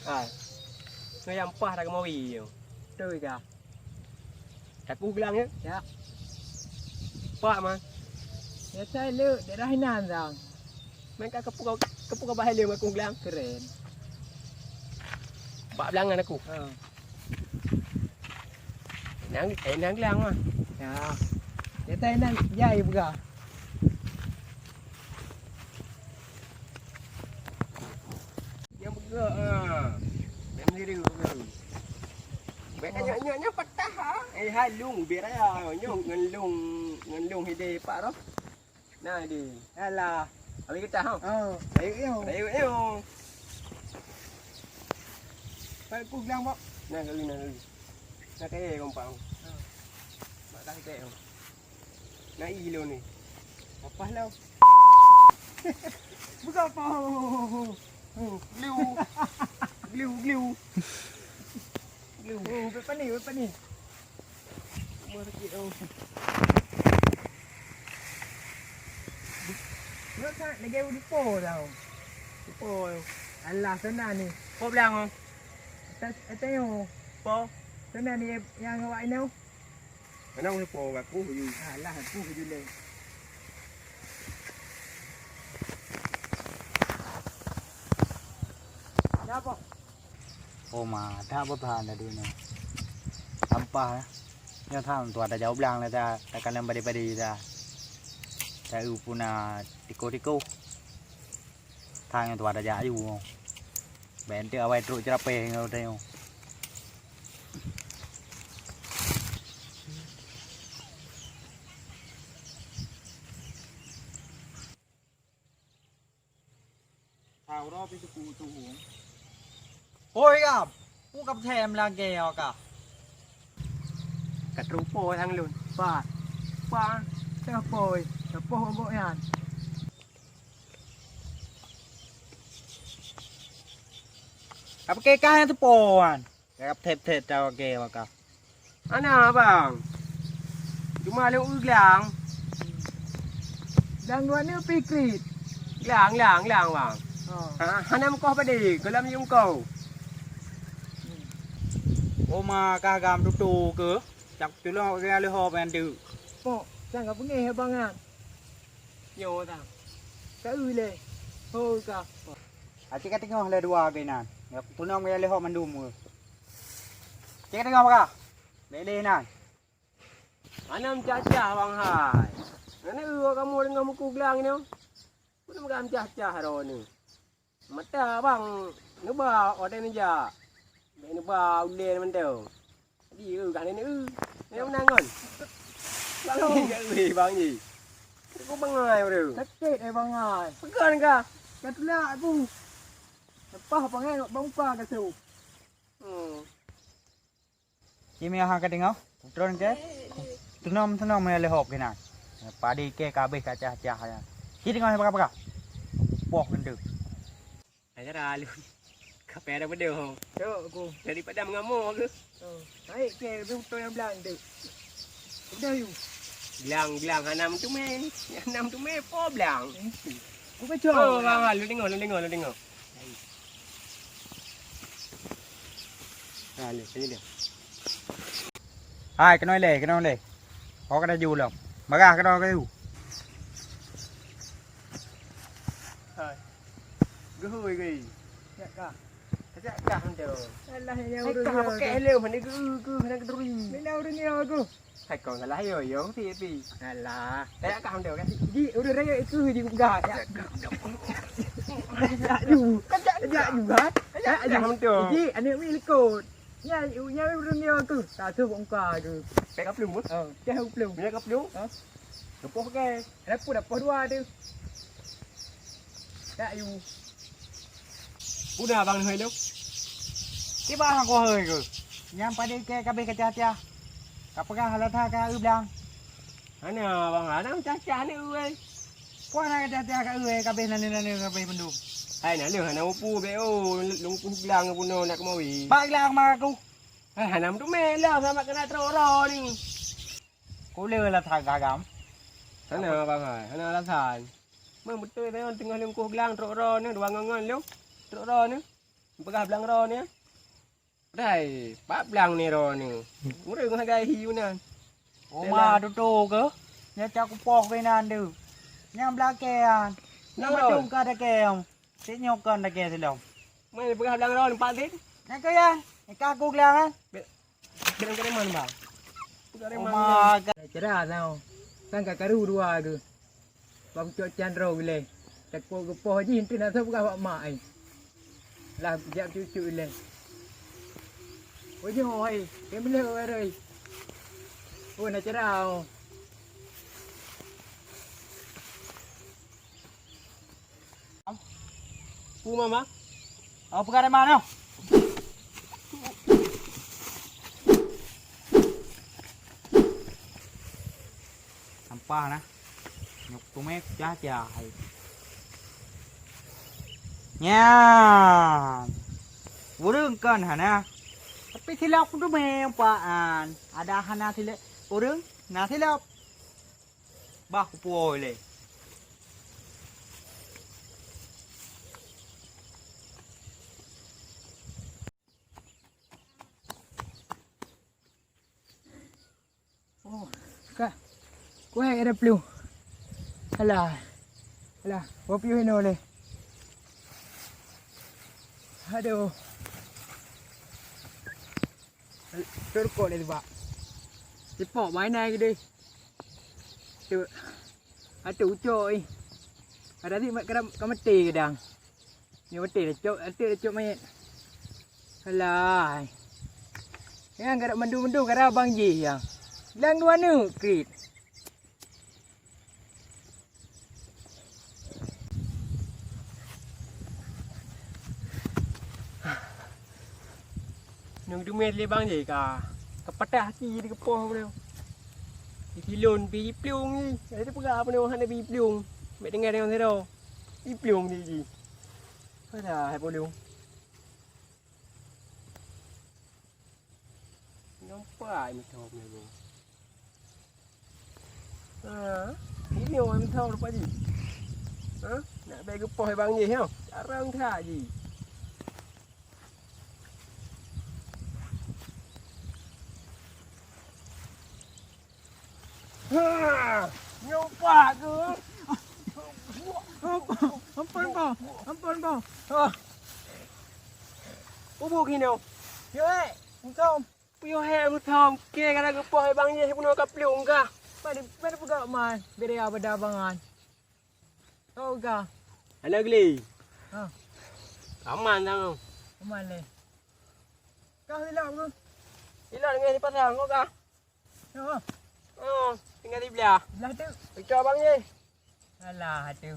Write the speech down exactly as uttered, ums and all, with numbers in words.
Ah. Nyoe nyang paih dak keumawi nyoe. Beutôi kah? Taku glang nyoe. Ya. Pak man. Ya sai le daerah inan sang. Main ka kepu kepu ka bahai le aku glang. Keren. Pak belangan aku. Ha. Nang eh nang glang mah. Ya. Ya sai nang jai buka. Nyang beugöt, ha. Nyang biru, biru. Bèk nyoe, nyoe, nyoe patah, ha. Eh, hai, lông, biar raya. Nyoe ngon lông, ngon lông hidé pak roh. Nah, di. Alah. Habis kita, ha? Oh, ayo, yo. Ayo, yo. Pak ku bilang, Pak. Nah, kali, nah, kali. Nah, kaya kompak. Ha. Mak kah kaya. Nak i lôn ni. Apa lah? Buka apa? Glue. Glue, glue. Glue. Oh, berapa ni? Berapa ni? Rumah sakit tau. Nak tak lagi depo tau. Depo. Alah, sana ni. Kau bilang, oh. Atas, atas yo. Po. Sana ni yang awak ini. Mana uleh po aku je. Alah, aku je le. Kenapa? Oh ma, dak boh tahan dah dunia. Sampah eh. Nyoe tham tuan dah jauh blang lah dah. Takkan lem padi-padi dah. Dah u puna tiko-tiko. Thang nyang tuan raja aju. Bèk enteuk awai trok ceurapèh ngon tanyoe. Hah, uroe pih teuku-teuku. Hôi gam, peue ka peuthèe meulagèe awak kah? Ka trok po sang lôn. Pat. Pat. Teuh pôi. Teupoh gobnyan. Ka peuke kah nyang teupo nyan? Ka thèb-thèb tawa ke maka. Hana, Bang. Cuma lôn eu glang. Glang dua nyoe pih kriet. Glang, glang, glang, Bang. Oh. Ha, hana meukoh padé, keulam jeuet meukoh. Oma kah gam tutoe keuh? Cak tulông awak geuh leuho ban deuk. Pok, sang ka beungéh abang nyan. Nyoe tang. Ka eu lé. Ho ka. Aci ka teungoh lé dua geuh nan. Peunom gaya leuho mandum geuh. Aci ka teungoh baka. Lé-lé nan. Hana meucah-cah bang hai. Hana eu kamoe teungoh meuku glang nyoe. Peue meuga meucah-cah droeneuh. Mata bang, neuba watèe neujak. Bèk neuba ulèe mantong. Jadi eu ka lheueh eu. Nyoe meunan ngon. Lalu jak eu bang ji. Ku bangai baru. Sakét eh bangai. Peugah ka. Ka tulak aku. Lepas bangai bak bangka ka tu. Hmm. Ci meuiah ka teungoh, tron ke? Teunom-teunom ya leuhob keunan. Padi ke ka abéh ka cah-cah ya. Ci teungoh baka-baka. Poh keuneuk. Acara lôn. Ka payah dah peudeuh. Cok ku. Daripada mengamuk ke? Oh, naik ke lebih betul yang belang tu. Udah yu. Belang, belang hana meuteumé. Hana meuteumé po belang. Ku kacau. Oh, ha, ha, lu tengok, lu tengok, lu tengok. Ha, ni, sini dia. Hai, keunoe lé, keunoe lé. Ho ka laju lom. Marah keunoe ka laju. Hai. Geuhôi geuh. Siap kah? Siap kah hantu? Alah, ya, ureueng kah pakai helm, ni geuh, geuh, nak keduri. Ni nak ureueng ya aku. Hai kong salah yo yo si pi. Alah. Kayak kah dah kan? Ji ureueng raya itu ji buka ya. Kejak ju. Kejak ju ha. Kejak ju. Ji aneuk mi likot. Nya nya ureueng yo tu. Tak tu bongka tu. Pek kaplu. Oh, dah kaplu. Minyak kaplu. Ha? Lepoh ke? Lepoh dah poh dua tu. Tak yu. Peue na bang neuhôi lôn? Kiban hana kuhôi keuh. Nyang padé ke kabéh kacah-cah. Ka peugah hala that ka eu blang. Hana bang, hana cah-cah ni eu ai. Peue na kacah-cah ka eu ai kabéh nane-nane kabéh mandum. Hai na leuh hana upu be o, lôn kuh glang bunoe nak keumawi. Bak glang ma aku. Hai hana meuteumé lom sama kena trok ro ni. Ku le hala that gagam. Hana bang hai, hana alasan. Memang beutôi tayong teungoh lôn kuh glang trok ro ni, dua ngon-ngon lôn. Trok ro ni. Peugah blang droeneuh. Dai, pat blang ni droeneuh. Ureueng hagai hi meunan. Oma tutoe keuh. Nyan cak kupoh keunan tu. Nyang blang kèe nyan. Nyang Nyan madum ka dakèe. Cit nyoe kon dakèe silom. Meupeugah blang droeneuh pat sit. Nyan keuh nyan. Nyan ka aku glang kan. Be-, Blang keureman, bang. Keureman. Oma ka. Cerah tau. Kan ka karu dua keuh. Bak pucok candro gulai. Takot geupoh jih, enteuk na soe peugah bak mak ai. Lah jak cucuk gulai. Ojo hai, keu meuleuh ai. Oh, na cerah. Pu mama. Oh, peugah dari mana? Sampah nah. Nyok tumeh cah-cah hai. Nyan. Ureueng kan hana. Tapi silap tu meh paan. Ada hana silap. Ureueng na silap. Bah kupuwoe lé. Oh, ka. Kuai ada peluh. Alah. Alah, boh piôh inoe lé. Aduh. Turkot lé tibak. Sipok mainai gede. Tu. Atu ucok ih. Ada ti mat kadang ka mati kadang. Nyoe mati dah cok, atu dah cok mayat. Alah. Yang kada mandu-mandu kada abang jih yang. Bilang dua neuk krit. Nung dumé lé bang jih ka, ka patah aki di keupoh peunoh. Di silon pi jiplueng jih. Ada peugah peunoh hana pi jiplueng. Mek tinggai dengan sidroe. Jiplueng jih jih. Ada hai pulung. Nampak meuthom nyoe. Ha, ini orang meuthom rupa jih. Ha, nak bèk geupoh bang jih nyoe. Carông that jih. Ha, nyoe pat keuh. Ampôn, Bang. Ampôn, Bang. Ah. Ubu kinoe. Yo, eh, meuthom. Puyoh he meuthom. Ke kada geupoh bang jih bunoe ka plueng kah. Pada, pada peugah mai. Beda abada bangan. Oh, kah. Hana geli. Ha. Aman tangan. Aman leh. Kah silap ke? Silap dengan di pasar, kau kah? Ya. Oh, tinggal di belah. Belah tu. Pecah bang jih. Alah tu.